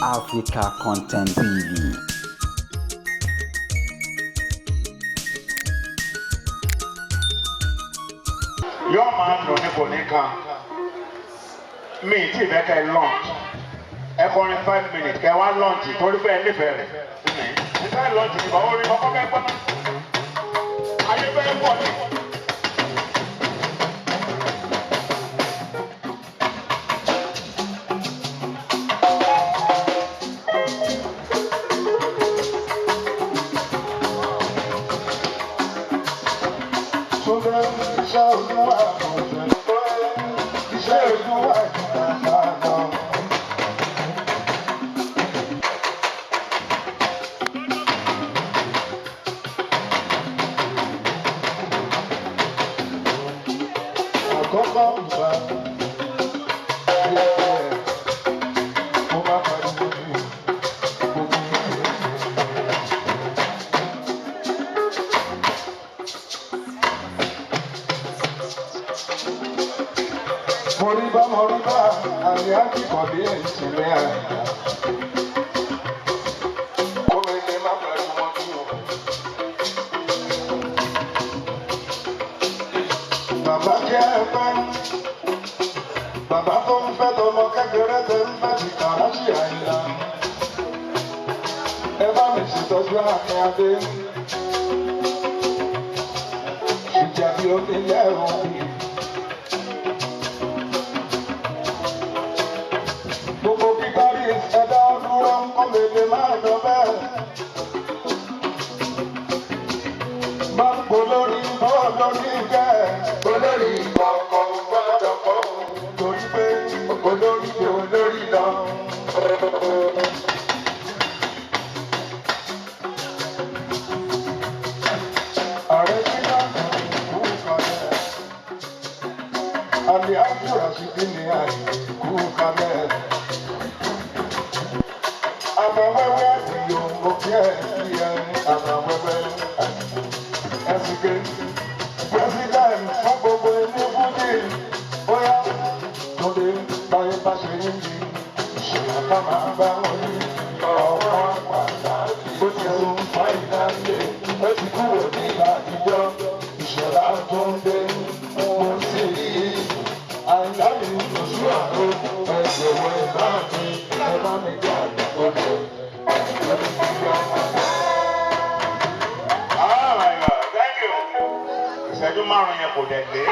Africa Content TV. Yóò máa dùn ní kò ní kan mi tí ìfẹ́ kẹ́ lunch. Ẹ kọrin 5 minutes kẹ́ wá lunch torí pé ẹ nífẹ̀ẹ́ rẹ̀ nígbà lunch ní bàbá orí ọkọ fẹ́ gbọ́ná ayé fẹ́ pọ̀ ní. Túndé, iṣẹ́ olúwa kò ṣe pé iṣẹ́ olúwa jù bàbá lọ. Àkọ́kọ́ ìgbà tí mo máa pariwo ní gbogbo ìgbà. Mọ̀ríbá mọ̀ríbá àmì àkìkọ̀dé ìṣẹ̀lẹ̀ àyà. Kómi lè má pariwo mọ́ bí o. Bàbá jẹ́ ẹgbẹ́. Bàbá tó ń fẹ́ tọmọ kékeré tẹ ń fẹ́ ti kàráṣì àyìnlá. Ẹ bá mi ṣètọ́jú àmì adé. Ìjà bí omi lẹ́rùn. Gbogbo kíkárí ẹ̀dá dúró kó lè lè máa lọ bẹ́ẹ̀. Máa ń polórí bọ́ lórí jẹ́ olórí kọ̀ọ̀kan gbọ́dọ̀ kọ́ torí pé olórí ju olórí lọ. Ààrẹ nígbà kú kalẹ̀. Àlè àdúrà sí kí ni àyè kú kalẹ̀. Àbàwẹ́wẹ́ àdìyó mo kí ẹ sí ẹ àbàwẹ́wẹ́ àdìyó ẹsìké. President fún gbogbo ilé fújì bóyá Túndé báyé bá ṣe ń yí ìṣẹ̀lẹ̀ ká máa bá wọn yí. Ọ̀pọ̀ àpàdà ó ti sún fáìnàlì ó ti kúrò ní àtijọ́ ìṣẹ̀lá Túndé mo sì rí àìláyé oṣù àrùn ẹ̀jẹ̀ ẹ̀ bá mi ẹ bá mi gbà ọ̀dọ̀. Oh my God, thank you. Ìṣẹ́jú 5 yẹn kò dẹ̀ lé.